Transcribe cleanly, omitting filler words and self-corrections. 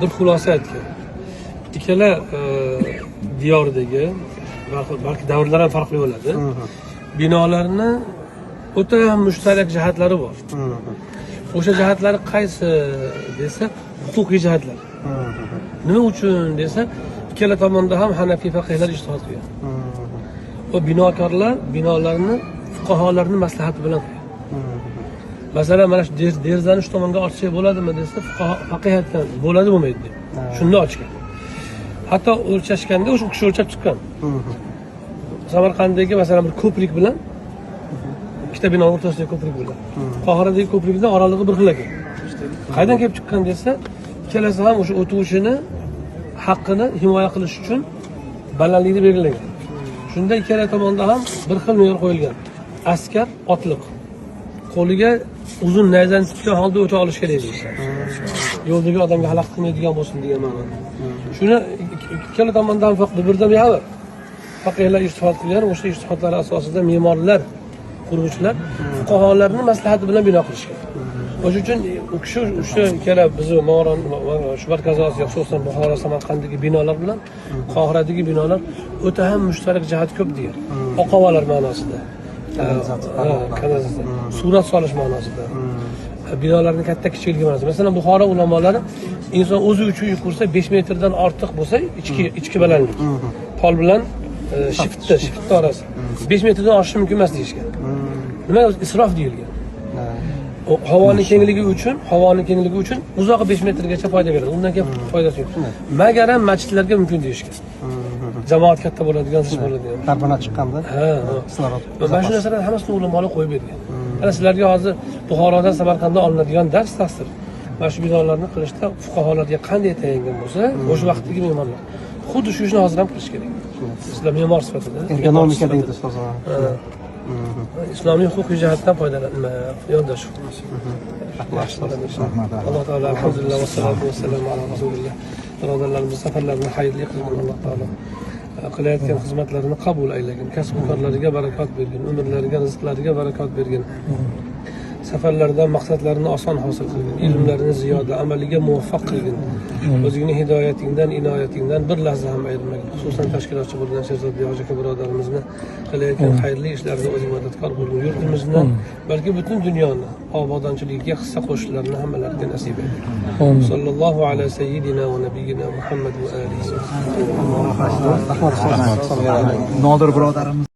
Bir xulosa aytgan. Ikkala diyordagi balki davrlar ham farqli bo'ladi. Binolarni o'ta ham mushtarak jihatlari bor. O'sha jihatlari qaysi desa, huquqiy jihatlar. Nima uchun desa, ikkala tomonda ham hanafiy faqihlar ijtihod qilgan. Va binokorlar binolarni fuqarolarni maslahati bilan qilgan. Masalan, mana shu derazani shu tomonga ochsak bo'ladimi desa, fuqaho, faqih aytgan, bo'ladi, bo'lmaydi deb. Shunda ochgan. Hatto o'lchashganda o'sha kishi o'lchab chiqqan. Samarqanddagi, masalan, bir ko'prik bilan, ikkita bino o'rtasidagi ko'prik bilan Qohiradagi ko'prikdan oralig'i bir xil ekan. Qayerdan kelib chiqqan desa, ikkalasi ham o'sha o'tuvchini haqqini himoya qilish uchun balandlikni belgilagan. Shunda ikkala tomonda ham bir xil me'yor qo'yilgan. Askar otliq qo'liga uzun nayzani tutgan holda o'ta olishi kerak deyishgan. Yo'ldagi odamga xalaqit qilmaydigan bo'lsin degan ma'noda. Shuni ikkala tomonda ham bir-biridan bexabar. Faqihlar ijtihod qilgan, o'sha ijtihodlar asosida me'morlar, quruvchilar fuqarolarni maslahati bilan bino qilishgan. O'sha uchun u kishi o'sha ikkala bizni Movaron, shu Markaziy Osiyo, xususan Buxoro, Samarqanddagi binolar bilan Qohiradagi binolar o'ta ham mushtarak jihati ko'p degan. Oqovalar ma'nosida. Kanalizatsiya. Ha, kanalizatsiya. Surat solish ma'nosida. Binolarni katta kichikligi ma'nosida. Masalan, Buxoro ulamolari inson o'zi uchun uy qursa, 5 metrdan ortiq bo'lsa, ichki balandlik. Pol bilan shiftni orasi 5 metrdan oshishi mumkin emas deyishgan. Nima, isrof deyilgan. O havoni kengligi uchun uzog'i 5 metrgacha foyda beradi. Undan keyin foydasi yo'q. Magaram masjidlarga mumkin deyishgan. Jamoat katta bo'ladigan, zich bo'ladigan. Darbana chiqqanda Ha. kislorod. Mana shu narsalarni hammasini ulamolar qo'yib bergan. Mana sizlarga hozir Buxorodan, Samarqanddan olinadigan dars ta'sir. Mana shu binolarni qilishda fuqarolarga qanday tayangan bo'lsa, o'sha vaqtdagi me'morlar xuddi shu ishni hozir ham qilish kerak. Sizlar me'mor sifatida, Ergonomika me'mor deydi sifatida, ustoz. Ha. Islomiy huquqiy jihatdan foydalanma, yondashuv. Rahmat. Alloh taolo, alhamdulillah, vassalotu vassalamu ala rasulilloh. Birodarlarimiz safarlarini xayrli qilgin Alloh taolo. Qilayotgan xizmatlarini qabul aylagin, kasb korlariga barakot bergin, umrlariga, rizqlariga barakot bergin. Safarlardan maqsadlarini oson hosil qilgin, ilmlarini ziyoda, amaliga muvaffaq qilgin. O'zingni hidoyatingdan, inoyatingdan bir lahza ham ayirmagin. Xususan, tashkilotchi bo'lgan Sherzod Hoji aka birodarimizni qilayotgan xayrli ishlarida o'zing madadkor bo'lgin. Yurtimizni, balki butun dunyoni obodonchiligiga hissa qo'shishlarini hammalariga nasib ayla. Sallallohu ala sayyidina va nabiyyina Muhammad va alihi. Rahmat, ustoz. Nodir birodarimiz.